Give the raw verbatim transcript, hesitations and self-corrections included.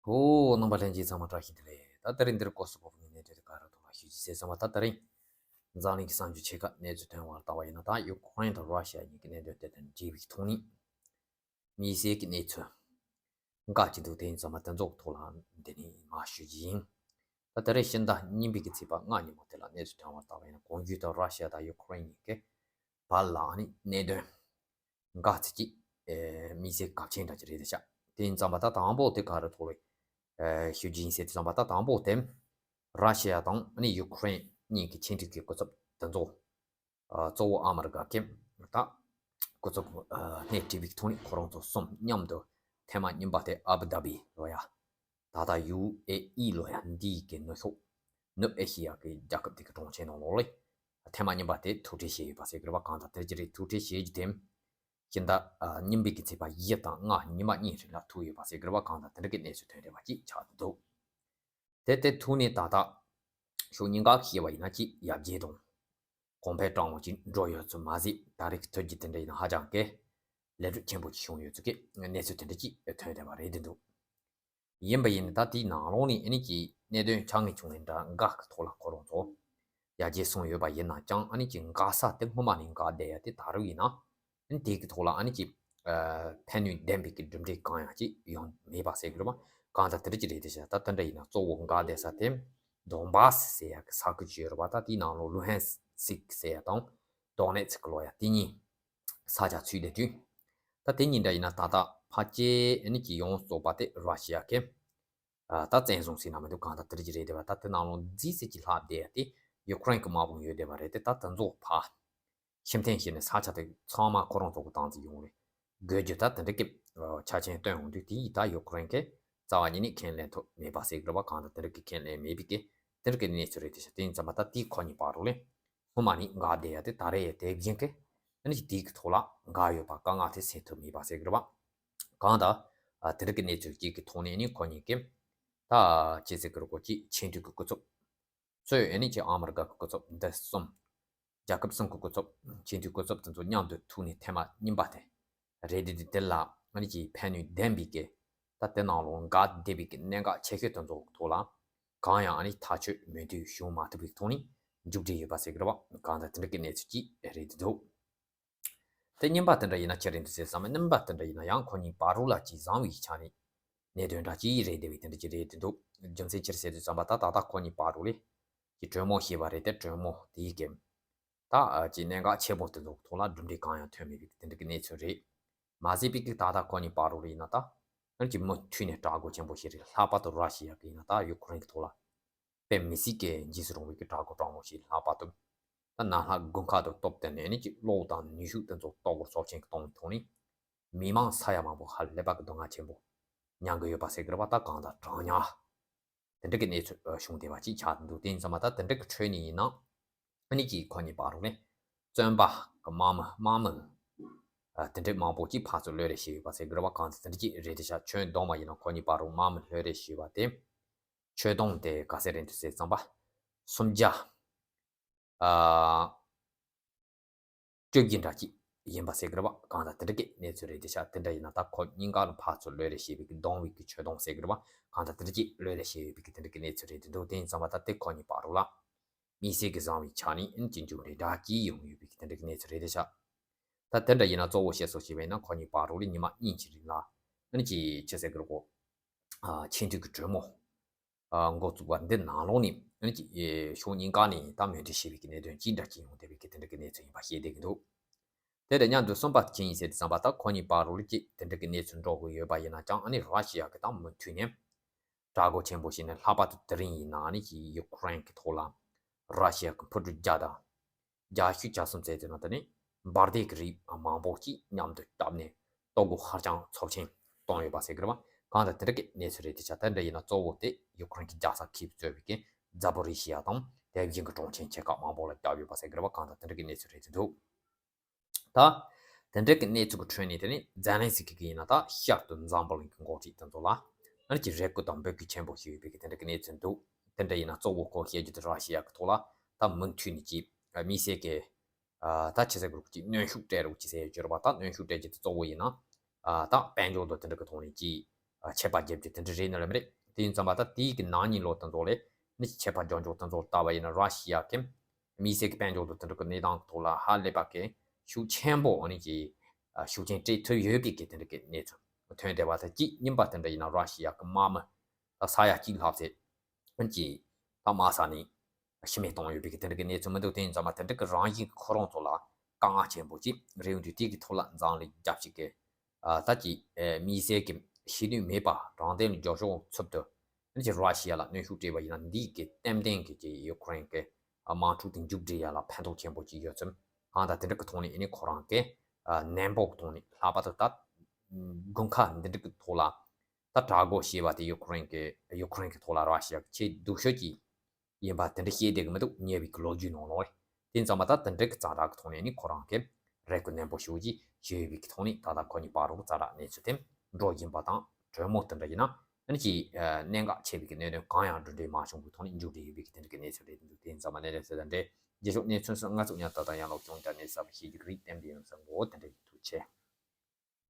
ཨོ། རྣམ་པ་ལྷན་རྒྱས་ཚང་མ་བཀྲ་ཤིས་བདེ་ལེགས། ད་དེ་རིང་འདིར་སྐོར་སུ་བབས་པའི་གནད་དོན་དེ་ག་རེ་ཐོག་ལ་ཞུ་རྒྱུ་ཟེར་ཙམ་པ། ད་དེ་རིང་འཛམ་གླིང་གི་གསར་འགྱུར་ཆེ་ཁག་གནས་ཚུལ་ཐོན་པར་བལྟ་བ་ཡིན་ན། ད་ཡུ་ཁུ་རེན་དང་ར་ཤི་ཡ་གཉིས་ཀྱི་གནད་དོན་དེ་དང་འབྲེལ་བའི་ཐོག་ནས་དམིགས་བསལ་གྱི་གནས་ཚུལ་འགའ་ཅིག་འདུག་དེ་ཡིན་ཙམ་པ་དེ་ཚོའི་ཐོག་ལ་འདི་ནས་མར་ཞུ་རྒྱུ་ཡིན། ད་དེ་རིང་ཕྱི་ཟླ་གཉིས་པའི་གི་ཚེས་པ་ལྔ་ཉིན་མོ་དེ་ལ་གནས་ཚུལ་ཐོན་པར་བལྟ་བ་ཡིན་ན། གོང་ཞུས་ལྟར་ར་ཤི་ཡ་དང་ཡུ་ཁུ་རེན་གཉིས་ཀྱི་བར་ལ་ཨ་ནི་གནད་དོན་འགའ་ཅིག་གི་ཨེ་དམིགས་བསལ་གལ་ཆེན་འདྲ་ཅིག་རེད་ཤག་དེ་ཡིན་ཙམ་པ་ད་དང་པོ་དེ་ག་རེ་ཐོག་ལ་ཨེ་ཞུ་རྒྱུ་ཡིན་ཟེར་དུས་ཙམ་པ། ད་དང་པོ་དེ་ར་ཤི་ཡ་དང་ཨ་ནི་ཡུ་ཁུ་རེན་གཉིས་ཀྱི་ཆིངས་འགྲིག་གི་སྐུ་ཚབ་དེ་ཚོ། ཨ་གཙོ་བོ་ཨ་མི་རི་ཀ་གི་ད་སྐུ་ཚབ་ཨ་སྣེ་ཁྲིད་པའི་ཐོག་ནས་ཁོ་རང་ཚོ་གསུམ་མཉམ་དུ་ཐེངས་མ་གཉིས་པ་དེ་ཨ་བུ་དྷ་བི་ལབ་ཡ། ད་ལྟ་ཡུ་ཨེ་ཨི་ལབ་ཡ་འདི་གི་ནུབ་ཕྱོགས་ནུབ་ཨེ་ཤི་ཡ་གི་རྒྱལ་ཁབ་དེ་གི་གྲོང་ཁྱེར་ནང་ལོགས་ལ་ཐེངས་མ་གཉིས་པ་དེ་ཐུག་འཕྲད་བྱས་ཡོད་པ་ཟེར་གི་རེད་པ། གང་ལྟར་དེ་ཅི་རེད། ཐུག་འཕྲད་བྱས་རྒྱུ་དེ་ཕྱི་ཟླ་ཨ་གཉིས་པའི་གི་ཚེས་པ་བཞི་དང་ལྔ་ཉི་མ་གཉིས་རིང་ལ་ཐུག་ཡོད་པ་ཟེར་གི་རེད་པ། གང་ལྟར་དེ་འདྲ་གི་གནས་ཚུལ་ཐོན་བསྡད་པ་ཅིག་ཆགས་འདུག་དེ་དེ་ཐུག་ནས་ད་ལྟ་ཕྱོགས་གཉིས་ཀ་བཤད་པ་ཡིན་ན་ཅིག་ཡར་རྒྱས་དང་གོང་འཕེལ་དྲང་མོ་ཅིག་འགྲོ་ཡོད་ཚུལ་མ་ཟད། ད་རེས་ཀྱི་ཐུག་རྒྱུ་དེ་འདྲ་ཡིན་ན་ཧ་ཅང་གི་ལས་སྒྲུབ་ཆེན་པོ་ཅིག་བྱུང་ཡོད་ཚུལ་གྱི་གནས་ཚུལ་དེ་འདྲ་ཅིག་ཐོན་བསྡད་པ་རེད་འདུག་ཡིན་པ་ཡིན་ན་ད་དེའི་ནང་ལོགས་ནས་ཨ་ནི་ཅིག་གནད་དོན་ཆགས་ངེས་བྱུང་ནས་འདྲ་འགའ་གི་ཐོག་ལ་ཁོ་རང་ཚོ་ཡར་རྒྱས་སོང་ཡོད་པ་ཡིན་ན་ཀྱང་། ཨ་ནི་ཅིག་འགག་ས་དེ་སྔོན་མ་ནས་འགག་བསྡད་ཡ་དེ་ད་རུང་ཡིན་ན། ཨ་ནི་དེ་གི་ཐོག་ལ་ཨ་ནི་ཅིག་ཨ་ཕན་ནུས་ལྡན་པའི་གི་གྲུབ་འབྲས་གང་ཡང་ཅིག་ཡོང་མེད་པ་ཟེར་གི་རེད་པ། གང་ལྟར་དེ་འདྲ་ཅིག་རེད་དེ་ཤག་ད་དེ་འདྲ་ཡིན་ན་གཙོ་བོ་འགག་བསྡད་ས་དེ་དོན་བཱ་སི་ཟེར་ཡ་གི་ས་ཁུལ་ཅིག་ཡོད་རེད་པ། ད་དེའི་ནང་ལོགས་ལུ་ཧན་སིག་ཟེར་ཡ་དང་དོ་ནེ་ཚིག་ལབ་ཡ་དེ་གཉིས་ས་ཆ་ཚུད་བསྡད་དུས། ད་དེ་གཉིས་འདྲ་ཡིན་ན་ད་ལྟ་ཕལ་ཆེར་ཨ་ནི་ཅིག་ཡོངས་རྫོགས་པ་དེ་ར་ཤི་ཡ་གི་ཨ་ད་བཙན་བཟུང་ཟེར་ན་མི་འདུག་གང་ལྟར་དེ་འདྲ་ཅིག་རེད་དེ་བ། ད་དེ་ནང་ལོགས་རྫིག་ཙམ་ཅིག་ལྷག་བསྡད་ཡ་དེ་ཡུ་ཁུ་རེན་གྱི་དམག་དཔུང་ཡོད་བསྡད་པ་རེད་དེ། ད་དེ་ཚོ་ཕར་ཕྱིར་འཐེན་བྱས་ནས་ས་ཆ་དེ་ཚང་མ་ཁོ་རང་ཚོ་གི་བཏང་ཙམ་ཡོང་རེད། དགོས་རྒྱུ་ད་དེ་འདྲ་གི་ཆ་རྐྱེན་བཏོན་འོང་དུས། དེ་ཡིས་ད་ཡུ་ཁུ་རེན་གྱིས་རྩ་བ་ཉིད་ནས་ཁས་ལེན་ཐུབ་མེད་པ་ཟེར་གི་རེད་པ། གང་ལྟར་དེ་འདྲ་གི་ཁས་ལེན་མེད་པའི་གི་དེ་འདྲ་གི་གནས་ཚུལ་རེད་དེ་ཤག་དེ་ཡིན་ཙམ་པ་ད་དེའི་ཁོ་གཉིས་བར་དུ་ལས་སྔོན་མ་ནས་འགག་བསྡད་ཡ་དེ་ད་རེས་ཡ་དེ་བཞིན་གི་ཨ་ནི་དེའི་གི་ཐོག་ལ་འགག་ཡོད་པ་དཀའ་ངལ་དེ་སེལ་ཐུབ་མེད་པ་ཟེར་གི་རེད་པ། གང་ལྟར་ཨ་དེ་འདྲ་གི་གནས་ཚུལ་གཅིག་གི་ཐོག་ནས་ཨ་ནི་ཁོ་གཉིས་ཀྱིས་ད་ཅི་ཟེར་གི་རེད་གོ། ཅིག་ཆིངས་འགྲིག་གི་སྐུ་ཚབ་ཚོས་ཨ་ནི་ཅིག་ཨ་མི་རི་ཀ་གི་སྐུ་ཚབ་འདི་གསུམ། རྒྱལ་ཁབ་གསུམ་གྱི་སྐུ་ཚབ། ཆིངས་འགྲིག་སྐུ་ཚབ་དེ་ཚོ་མཉམ་དུ་ཐུག་ནས་ཐེངས་མ་གཉིས་པ་དེ་རེད་དེ། དེ་ལ་ཨ་ནི་ཅིག་ཕན་ནུས་ལྡན་པའི་གི་ད་དེ་ནང་ལོགས་འགག་བསྡད་པའི་གི་གནད་འགག་ཆེ་ཤོས་དེ་ཚོ་ཐོག་ལ་གང་ཡང་ཨ་ནི་ཐག་གཅོད་མུ་མཐུད་བྱུང་མ་ཐུབ་པའི་ཐོག་ནས་མཇུག་སྒྲིལ་ཡོད་པ་ཟེར་གི་རེད་པ། གང་ལྟར་དེ་འདྲ་གི་གནས་ཚུལ་ཅིག་རེད་དེ་འདུག་དེ་གཉིས་པ་དེ་འདྲ་ཡིན་ན་ཅི་རེད་འདུག་ཟེར་ཙམ་པ། གཉིས་པ་དེ་འདྲ་ཡིན་ན་ཡང་ཁོ་གཉིས་བར་དུ་ལ་ཅིག་བཟང་བའི་ཆ་ནས་གནད་དོན་འདྲ་ཅིག་རེད་བསྡད་པའི་དེ་འདྲ་ཅིག་རེད་དེ་འདུག་རྒྱུ་མཚན་ཅི་རེད་ཟེར་དུས་ཙམ་པ། ད་ད་ལྟ་ཁོ་གཉིས་བར་དུ་ལས་ཀྱི་གྲོས་མོལ་བྱས་པ་རེད་དེ། གྲོས་མོལ་དེའི་གི་ད་ཨ་ཅིག་གནད་འགག་ཆེ་པོ་དེ་ཚོ་ཐོག་ལ་གྲུབ་འབྲས་གང་ཡང་ཐོན་མེད་པའི་དེ་འདྲ་གི་གནས་ཚུལ་རེད། མ་ཟད་པའི་གི་ད་ལྟ་ཁོ་གཉིས་བར་དུ་ལ་ཡིན་ན་ད་ཨ་ཅིག་མུ་མཐུད་ནས་དྲག་རྒོལ་ཆེན་པོ་ཞིག་རེད། ལྷག་པར་དུ་ར་ཤི་ཡ་གི་ཡིན་ན་ད་ཡུ་ཁུ་རེན་གི་ཐོག་ལ་དཔེ་མི་སྲིད་ཀྱི་འཇིགས་སུ་རུང་བའི་གི་དྲག་རྒོལ་དྲག་མོ་ཞིག་ལྷག་པར་དུ་ད་ནང་ལྷག་དགུན་ཁ་དང་སྟབས་བསྟུན་ནས་ཨ་ནི་ཅིག་གློག་དང་ནུས་ཤུགས་དེ་ཚོ་ལྟོ་གོས་ཚབས་ཆེན་གཏོང་བའི་ཐོག་ནས་མི་མང་ས་ཡ་མང་པོ་ཧ་ལས་པ་གི་སྡུག་བསྔལ་ཆེན་པོ་མྱངས་གི་ཡོད་པ་ཟེར་གི་རེད་པ། ད་གང་ལྟར་གྲང་ཉག་དེ་འདྲ་གི་གནས་ཚུལ་བྱུང་བསྡད་པ་ཅིག་ཆགས་འདུག་དེ་ཡིན་ཙང་མ་ད་དེ་འདྲ་གི་ཁྲོད་ནས་ཡིན་ན་ཨ་ནི་ཅིག་ཁོ་གཉིས་བར་དུ་ནས་བཙོན་པ་གི་དམག་མི་དམག་མི་ཨ་དེ་འདྲ་མང་པོ་ཅིག་ཕར་ཚུར་གློད་རེས་བྱས་ཡོད་པ་ཟེར་གི་རེད་པ། གང་ལྟར་དེ་འདྲ་ཅིག་རེད་དེ་ཤག་ཁྱོན་བསྡོམས་པ་ཡིན་ན་ཁོ་གཉིས་བར་དུ་དམག་མི་གློད་རེས་བྱས་པ་དེ་ཁྱོན་བསྡོམས་དེ་ག་ཚད་རེད་འདུག་ཟེར་ཙམ་པ། སུམ་བརྒྱ་ཨ་བཅོ་བརྒྱད་འདྲ་ཅིག་ཡིན་པ་ཟེར་གི་རེད་པ། གང་ལྟར་དེ་འདྲ་གི་གནས་ཚུལ་རེད་དེ་ཤག་དེ་འདྲ་ཡིན་ན་ད་ཁོ་གཉིས་ཀ་ལ་ཕར་ཚུར་གློད་རེས་བྱས་པའི་གི་བསྡོམས་པའི་གི་ཁྱོན་བསྡོམས་ཟེར་གི་རེད་པ། གང་ལྟར་དེ་འདྲ་ཅིག་གློད་རེས་བྱས་ཡོད་པའི་གི་དེ་འདྲ་གི་གནས་ཚུལ་རེད་དེ་འདུག་དེ་ཡིན་ཙང་མ་ད་དེ་ཁོ་གཉིས་བར་དུ་ལ་དམིགས་བསལ་གྱི་བཟང་བའི་ཆ་ནས་ཨ་ནི་ཅིག་མཇུག་འབྲས་འདྲ་ཅིག་ཡོང་ཡོད་པའི་གི་དེ་འདྲ་གི་གནས་ཚུལ་རེད་དེ་ཤག་ད་དེ་འདྲ་ཡིན་ན་གཙོ་བོ་བཤད་སྲོལ་བྱས་པ་ཡིན་ན་ཁོ་གཉིས་བར་དུ་ལ་ཉི་མ་གཉིས་ཀྱི་རིང་ལ་ཨ་ནི་ཅིག་ཅི་ཟེར་གི་རེད་གོ། ཨ་ཆིངས་འགྲིག་གི་གྲོས་མོལ་ཨ་འགོ་བཙུགས་པ་འདི་ནང་ལོགས་ནས་ཨ་ནི་ཅིག་ཨེ་ཕྱོགས་གཉིས་ཀ་ནས་ད་མོས་མཐུན་བྱས་པའི་གི་གནད་དོན་ཅི་འདྲ་ཅིག་ཡོང་བསྡད་པའི་གི་དེ་འདྲ་གི་གནས་ཚུལ་ཡིན་པ་ཤེས་བསྡད་ཀྱི་འདུག་དེ་ལས་མཉམ་དུ་གསུམ་པ་ཅི་ཡིན་ཟེར་དུས་ཙམ་པ། ད་ཁོ་གཉིས་བར་དུ་ལ་ཅིག་དེ་འདྲ་གི་གནས་ཚུལ་འགྲོ་གི་ཡོད་པ་ཡིན་ན་ཀྱང་ཨ་ནི་ར་ཤི་ཡ་གི་ད་མུ་མཐུད་ནས་དྲག་རྒོལ་ཆེན་པོ་བྱས་ནས། ལྷག་པར་དུ་དེ་རིང་ཡིན་ན་ཨ་ནི་ཅིག་ཡུ་ཁུ་རེན་གི་ཐོག་ལ་ར་ཤི་ཡ་གི་འཕུར་གྲུ་བརྒྱ་དང་བརྒྱད་ཅུ་གྱ་གསུམ་ཟེར་དུས་ན་དེ་ནི་འབར་མདེལ་གྱི་རིགས་མང་པོ་ཅིག་མཉམ་དུ་བཏབ་ནས་ལྟོ་གོས་ཧ་ཅང་ཚབས་ཆེན་བཏང་ཡོད་པ་ཟེར་གི་རེད་པ། གང་ལྟར་དེ་འདྲ་གི་གནས་ཚུལ་རེད་དེ་ཤག་དེ་འདྲ་ཡིན་ན་གཙོ་བོ་དེ་ཡུ་ཁུ་རེན་གྱི་རྒྱལ་ས་ཁིབ་གཙོས་པའི་གི་ཛ་པོ་རི་ཤི་ཡ་དང་དེ་བཞིན་གྱི་གྲོང་ཁྱེར་ཆེ་ཁག་མང་པོ་ལ་བརྒྱབ་ཡོད་པ་ཟེར་གི་རེད་པ། གང་ལྟར་དེ་འདྲ་གི་གནས་ཚུལ་རེད་དེ་འདུག་ད་དེ་འདྲ་གི་གནས་ཚུལ་གྱི་ཁྲོད་ནས་དེ་ནི་ཛེ་ལན་སི་ཀི་གི་ཡིན་ན་ད་ཤར་དུ་འཛམ་བུ་གླིང་གི་འགོ་ཁྲིད་དེ་ཚོ་ལ་ཨ་ནི་ཅིག་རེ་སྐུལ་དང་འབོད་སྐུལ་ཆེན་པོ་ཞིག་ཡོད་པའི་གི་དེ་འདྲ་གི་གནས་ཚུལ་འདུག་དེ་འདྲ་ཡིན་ན་གཙོ་བོ་ཁོ་བཤད་རྒྱུ་དེ་ར་ཤི་ཡ་གི་ཐོག་ལ་ད་མུ་མཐུད་ནས་ཅིག་དམིགས་བསལ་གྱི་ཨ་ད་ཆི་ཟེར་དགོས་རེད། ཅིག་གནོན་ཤུགས་སྤྲད་རོགས་ཅིག་ཟེར་ཡོད་ཀྱི་རེད་པ། ད་གནོན་ཤུགས་སྤྲད་རྒྱུ་དེ་གཙོ་བོ་ཡིན་ན་ཨ་ད་དཔལ་འབྱོར་དང་དེ་འདྲ་གི་ཐོག་ནས་ཅིག་ ཆད་པ་བརྒྱབ་རྒྱུ་དེ་འདྲ་རེད་ནི་རེད་མ་རེད། དེ་ཡིན་ཙང་མ་ད་དེའི་གི་ནང་ཉིན་ལོ་དེ་ཚོ་ལས་ནི་ཆད་པ་རྒྱག་འཇོག་དེ་ཚོ་ལྟ་བ་ཡིན་ན་ར་ཤི་ཡ་གི་དམིགས་བསལ་གྱི་དཔལ་འབྱོར་དང་དེ་འདྲ་གི་གནས་སྟངས་ཐོག་ལ་ཧ་ལས་པ་གི་ཤུགས་ཆེན་པོ་ཨ་ནི་ཀྱི་ཤུགས་རྐྱེན་སྤྲད་ཐུབ་ཡོད་པའི་གི་དེ་འདྲ་གི་གནས་ཚུལ་ཐོན་བསྡད་པ་དང་གཅིག་ཡིན་པ་དེ་འདྲ་ཡིན་ན་ར་ཤི་ཡ་གི་དམག་མི་ད་ས་ཡ་གཅིག་ལྷག་ཙམ་ཨ་ནི་ཀྱི་ད་དམག་ས་ནས་ཤི་རྨས་བཏང་ཡོད་པའི་གི་དེ་འདྲ་གི་གནས་ཚུལ་མི་འདུག་དེ་ཡིན་ཙང་མ་དེ་འདྲ་གི་རང་བཞིན་གི་ཁོ་རང་ཚོ་ལ་དཀའ་ངལ་ཆེན་པོ་ཅིག་རེད་འདུག་དེ་གི་ཐོག་ལ་འཛམ་གླིང་རྒྱལ་སྤྱི་གི་ད་ཀྱི་དམིགས་བསལ་གྱི་ཤེས་ནུས་མེད་པ་དྲང་བདེན་ལ་རྒྱབ་སྐྱོར་ཚུལ་དུ་ཨ་ནི་ཀྱི་ར་ཤི་ཡ་ལ་གནོན་ཤུགས་སྤྲད་པ་ཡིན་ན་འདིའི་གི་ཏན་ཏན་གི་ཀྱི་ཡུ་ཀེ་རེན་གི་དམག་འཁྲུག་དེ་མཇུག་སྒྲིལ་ཡ་ལ་ཕན་ཐོགས་ཆེན་པོ་ཅིག་ཡོད་ཙམ་གང་ལྟར་དེ་འདྲ་གི་ཐོག་ནས་ཨ་ནི་ཁོ་རང་གི་ནན་པོ་གི་ཐོག་ནས་ལྷག་པར་དུ་ད་དགུན་ཁ་འདི་འདྲ་གི་ཐོག་ལ་ད་དྲག་རྒོལ་བྱས་པ་དེ་ཡུ་ཀེ་རེན་གི་ཡུ་ཀེ་རེན་གི་ཐོག་ལ་ར་ཤི་ཡ་གི་ཆེས་སྡུག་ཤོས་ཀྱི་ཡིན་པ་དེ་འདྲ་བཤད་བསྡད་གི་མི་འདུག་ཉེ་བའི་གི་ལོ་རྒྱུས་ནང་ལོགས་རེད། དེ་ཙམ་པ་ད་དེ་འདྲ་གི་ཙག་སྒྲ་གི་ཐོག་ནས་ནི་ཁོ་རང་གི་རེ་སྐུལ་ནན་པོ་ཞུ་གི་ཞུ་ཡོད་པའི་གི་ཐོག་ནས་ད་ལྟ་ཁོ་གཉིས་བར་རོགས་ཙག་སྒྲ་གནས་ཚུལ་དེ་འགྲོ་བཞིན་པ་དང་གྲོས་མོལ་དེ་འདྲ་ཡིན་ན་ཨ་ནི་ཀྱི་གནད་འགག་ཆེ་བའི་གི་གནད་དོན་གང་ཡང་གྲུབ་འབྲས་མ་བྱུང་བའི་ཐོག་ནས་མཇུག་སྒྲིལ་ཡོད་པའི་གི་དེ་འདྲ་གི་གནས་ཚུལ་རེད་འདུག་དེ་ཙམ་པ་ནས་ལས་ཟེར་ད་འདྲའི་རྗེས་ཕྱོགས་གནས་ཚུལ་སོགས་ང་ཚོ་ཉར་ད་དང་ཡང་ལོག་ཀྱང་ཀྱང་གནས་ཚབ་ཤེས་རྒྱུ་རིགས་གཏན་འབེབས་ཡོང་ས་མགོ་བོ་དེ་འདྲ་ཡིན། ཐུགས་རྗེ་ཆེ།